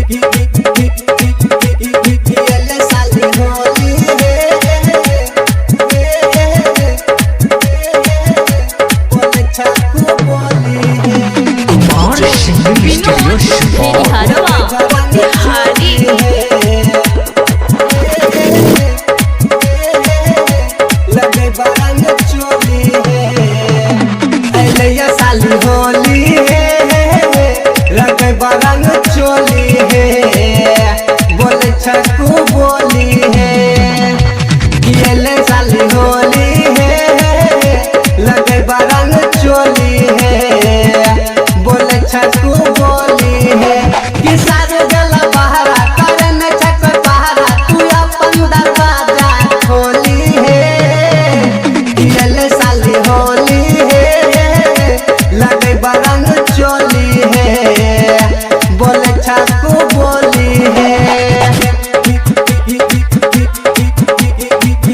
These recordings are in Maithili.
एले साली होली हे, बोले छक्कू बोली हे। Kumar singing studio Vinod Supaul. Bheriharwa Motihari. लगे बरंग चोली हे, अइलैया साली होली हे, लगे बरंग चोली हे, बोले छक्कू बोली हे, अइले साली होली हे, लगे बरंग चोली हे, बोले छक्कू बोली हे। किसान गला बहरा करे न छक पहरा, तू अपन दरवाजा खोली हे, अइले साली होली हे, लगे बरंग चोली हे, बोले छक्कू बोली हे।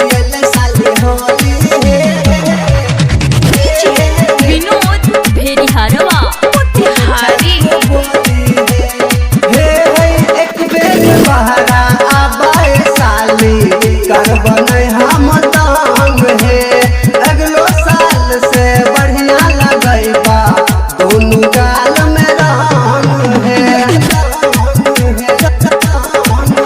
अइले साली होली हे। विनोद भेरिहरवा मोतिहारी। हे हे एक बेर बहरा आबाए साली, करब नै हम तंग हे, अगलो साल से बढ़िया लगैबा दोनों गाल में रंग हे।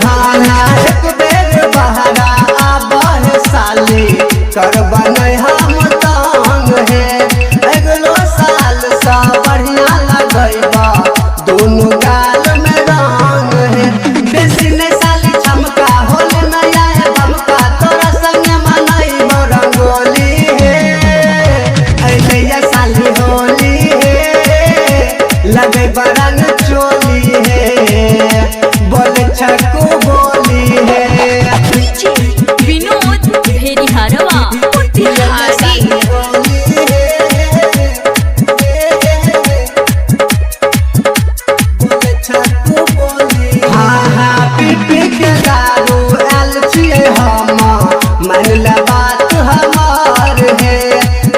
हाँ ना एक बेर बहरा आबाए साली, करब नै हम तंग हे, अगलो साल सा बढ़िया लगैबा दोनों गाल में रंग हे। बेसी ने साली छमका होल में आए बमका, तोरा संग मनैबो रंगोली हे, अइलैया साली होली हे, लगे बरंग चोली हे, बोले छक्कू बोली हे। विनोद भेरिहरवा मोतिहारी। हाँ हाँ पी पी के दारू आयल छियै हम, मान ले बात हमार हे,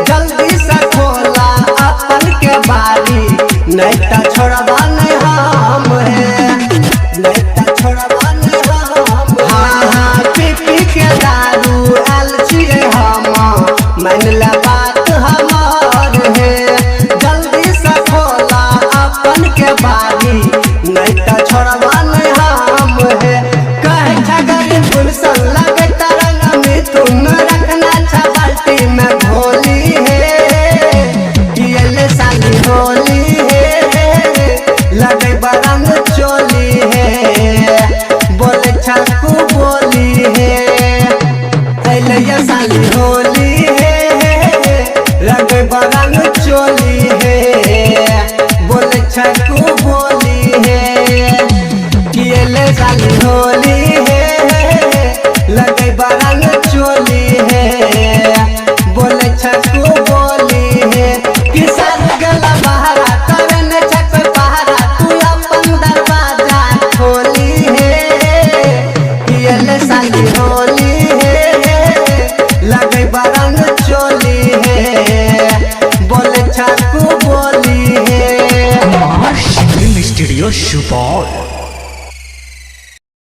जल्दी से खोला अपन के बारी, नहीं त छोड़बा नहीं हम हे, नहीं त छोड़बा नहीं हम। हाँ हाँ पी पी के दारू आयल छियै हम, मान ले बात हमार हे, जल्दी से खोला अपन के